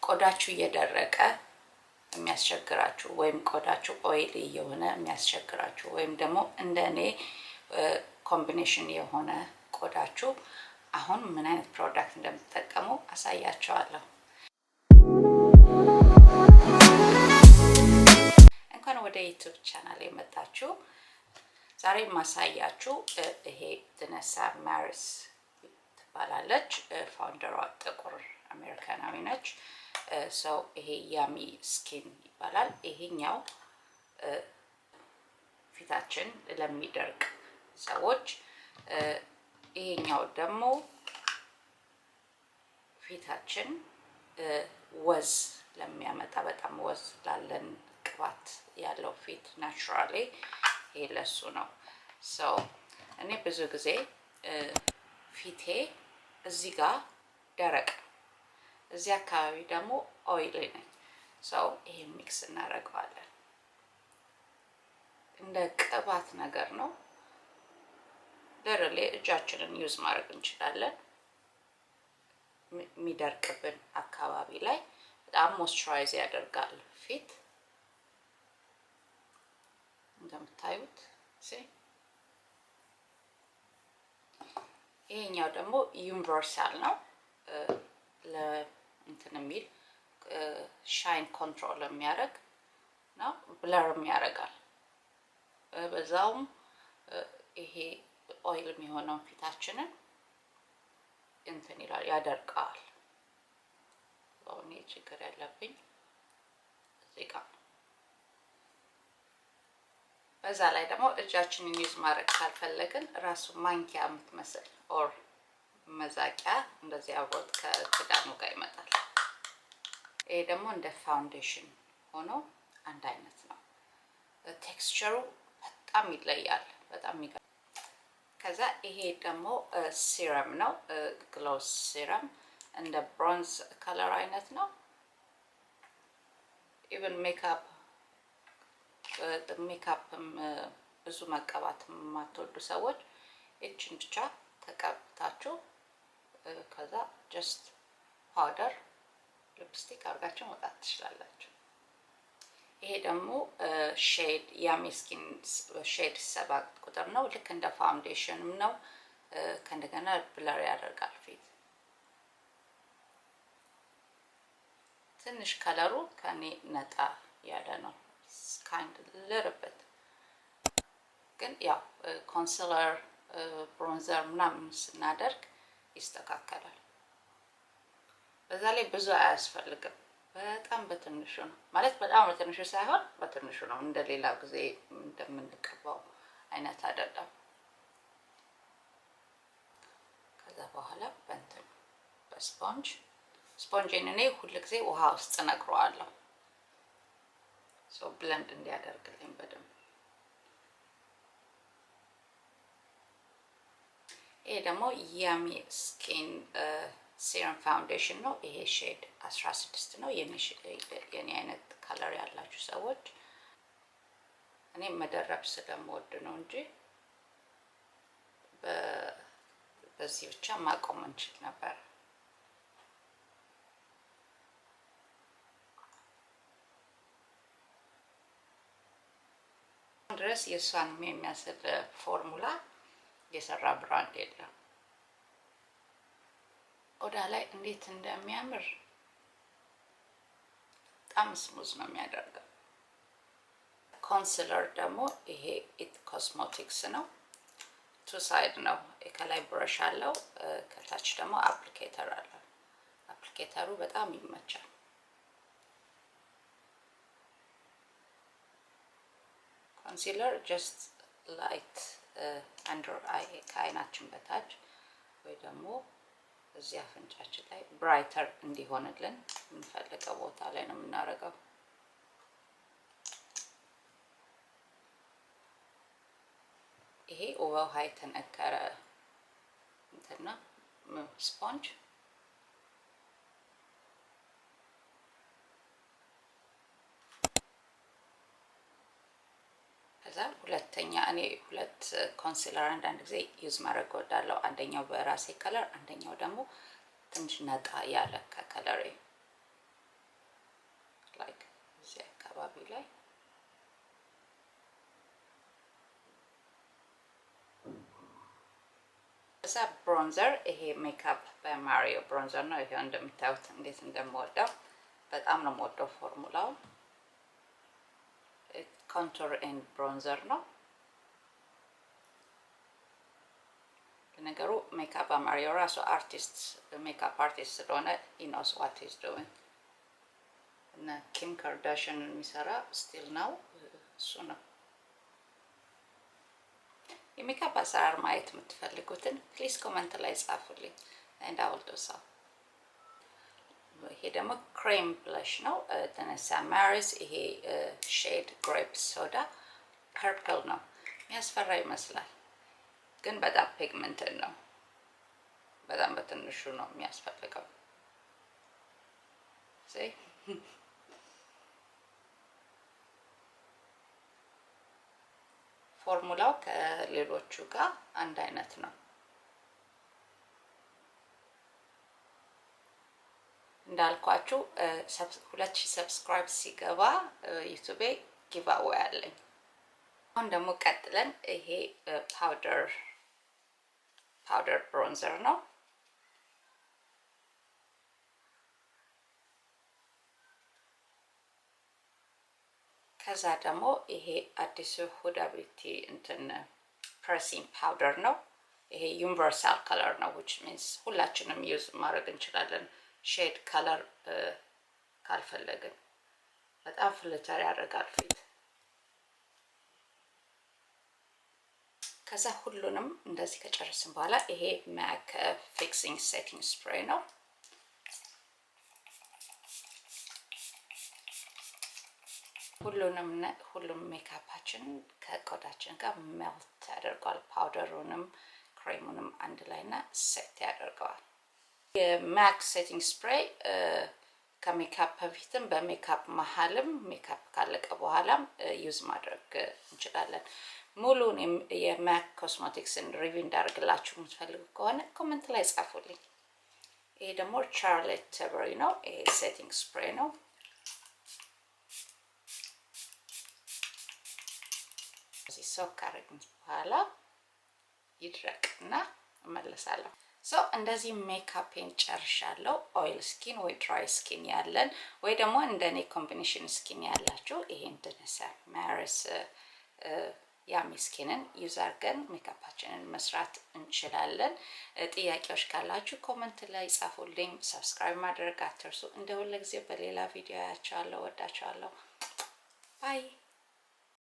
ቆዳችሁ እየደረቀ የሚያስቸግራችሁ ወይም ቆዳችሁ oily እየሆነ የሚያስቸግራችሁ ወይም ደግሞ እንደ እኔ combination የሆነ ቆዳችሁ አሁን ምን አይነት product እንደምትጠቀሙ አሳያችኋለሁ። እንኳን ወደ YouTube channel የመጣችሁ። ዛሬ የማሳያችሁ ይሄ Danessa Myricks ትባላለች። Founder ዋ ጥቁር አሜሪካናዊ ነች። So ይሄ Yummy Skin ይባላል። ይሄኛው ፊታችን ለሚደርቅ ሰዎች፣ ይሄኛው ደግሞ ፊታችን ወዝ ለሚያመጣ፣ በጣም ወዝ ላለን፣ ቅባት ያለው ፊት naturally ይሄ ለሱ ነው። So እኔ ብዙ ጊዜ ፊቴ እዚህ ጋር ደረቅ፣ እዚህ አካባቢ ደግሞ oily ነኝ። So ይሄ mix እናደርገዋለን። እንደ ቅባት ነገር ነው። Literally እጃችንን use ማድረግ እንችላለን። የሚደርቅብን አካባቢ ላይ በጣም moisturize ያደርጋል ፊት እንደምታዩት። ይሄኛው ደግሞ universal ነው፣ ለእንትን የሚል shine control የሚያደርግ ነው። Blur ም ያደርጋል። በዛውም ይሄ oil የሚሆነውን ፊታችንን እንትን ይላል፣ ያደርቀዋል። እኔ ችግር ያለብኝ እዚህ ጋር። በዛ ላይ ደግሞ እጃችንን use ማድረግ ካልፈለግን ራሱ ማንኪያ የምትመስል or መዛቂያ እንደዚህ አብሮት ከክዳኑ ጋር ይመጣል። ይሄ ደግሞ እንደ foundation ሆኖ አንድ አይነት ነው። Texture ኡ በጣም ይለያል። በጣም። ከዛ ይሄ ደግሞ serum ነው፣ glow serum እንደ bronze color አይነት ነው። Even makeup ም ብዙ መቀባት የማትወዱ ሰዎች ይችን ብቻ ተቀብታችሁ ከዛ just powder፣ lipstick አድርጋችሁ መውጣት ትችላላችሁ። ይሄ ደግሞ shade Yummy Skin shade 7 ቁጥር ነው። ልክ እንደ foundation ም ነው። ከእንደገና blur ያደርጋል ፊት። ትንሽ color ኡ ከኔ ነጣ ያለ ነው። Kind little bit፣ ግን ያው concealer፣ bronzer ምናምን ስናደርግ ይስተካከላል። በዛ ላይ ብዙ አያስፈልግም። በጣም በትንሹ ነው፣ ማለት በጣም በትንሹ ሳይሆን በትንሹ ነው። እንደ ሌላ ጊዜ እንደምንቀባው አይነት አይደለም። ከዛ በኋላ በእንትን በ sponge፣ sponge ን እኔ ሁል ጊዜ ውሃ ውስጥ ነክረዋለሁ፣ so blend እንዲያደርግልኝ በደንብ። ይሄ ደግሞ Yummy Skin serum foundation ነው። ይሄ shade 16 ነው። የኔ አይነት color ያላችሁ ሰዎች፣ እኔ መደረብ ስለምወድ ነው እንጂ በዚህ ብቻ ማቆም እንችል ነበር። ድረስ የእሷን የሚያስል ፎርሙላ የሰራ brand የለም። ቆዳ ላይ እንዴት እንደሚያምር፣ በጣም smooth ነው የሚያደርገው። Concealer ደግሞ ይሄ IT Cosmetics ነው። Two side ነው። ከላይ brush አለው፣ ከታች ደግሞ applicator አለው። Applicator ኡ በጣም ይመቻል። Concealer just light under eye፣ ከአይናችን በታች ወይ ደግሞ እዚህ አፍንጫችን ላይ brighter እንዲሆንልን የምንፈልገው ቦታ ላይ ነው የምናደርገው። ይሄ በውሃ የተነከረ እንትና ስፖንጅ። ከዛ ሁለተኛ እኔ ሁለት concealer አንዳንድ ጊዜ use ማድረግ እወዳለሁ። አንደኛው በራሴ color፣ አንደኛው ደግሞ ትንሽ ነጣ ያለ ከ color ኤ። ከዛ bronzer፣ ይሄ Makeup by Mario bronzer ነው። ይሄው እንደምታዩት እንዴት እንደምወደው፣ በጣም ነው የምወደው formula ው። Contour and bronzer ነው። ለነገሩ Makeup by Mario ራሱ artist፣ makeup artist ስለሆነ he knows what he's doing። እና Kim Kardashian የሚሰራ still now እሱ ነው። የሜካፕ አሰራር ማየት የምትፈልጉትን please comment ላይ ጻፉልኝ and I will do so። ይሄ ደግሞ cream blush ነው። Danessa Myricks፣ ይሄ shade Grape Soda purple ነው። የሚያስፈራ ይመስላል ግን በጣም pigmented ነው። በጣም በትንሹ ነው የሚያስፈልገው። See? ፎርሙላው ከሌሎቹ ጋር አንድ አይነት ነው። እንዳልኳችሁ 2000 subscribe ሲገባ YouTube ኤ giveaway አለኝ። አሁን ደግሞ ቀጥለን ይሄ powder bronzer ነው። ከዛ ደግሞ ይሄ አዲሱ Huda Beauty እንትን pressing powder ነው። ይሄ universal color ነው፣ which means ሁላችንም use ማድረግ እንችላለን። Shade color ካልፈለግን በጣም filter ያደርጋል ፊት። ከዛ ሁሉንም እንደዚህ ከጨረስን በኋላ ይሄ MAC fixing setting spray ነው። ሁሉንም ሁሉም ሜካፓችን ከቆዳችን ጋር melt ያደርገዋል። Powder ኡንም ክሬሙንም አንድ ላይ እና set ያደርገዋል። የ MAC setting spray ከ ሜካፕ በፊትም፣ በሜካፕ መሀልም፣ ሜካፕ ካለቀ በኋላም use ማድረግ እንችላለን። ሙሉን የ MAC cosmetics ን review እንዳደርግላችሁ የምትፈልጉ ከሆነ comment ላይ ጻፉልኝ። ይሄ ደግሞ Charlotte Tilbury ነው። ይሄ setting spray ነው። እዚህ soak ካደረግን በኋላ ይድረቅና እመለሳለሁ። So እንደዚህ ሜካፔን ጨርሻለሁ። Oil skin ወይ dry skin ያለን ወይ ደግሞ እንደ እኔ combination skin ያላችሁ ይሄን Danessa Myricks Yummy Skin ን use አድርገን ሜካፓችንን መስራት እንችላለን። ጥያቄዎች ካላችሁ comment ላይ ጻፉልኝ። Subscribe ማድረግ አትርሱ። እንደ ሁልጊዜ በሌላ ቪዲዮ አያችኋለሁ። ወዳችኋለሁ። Bye.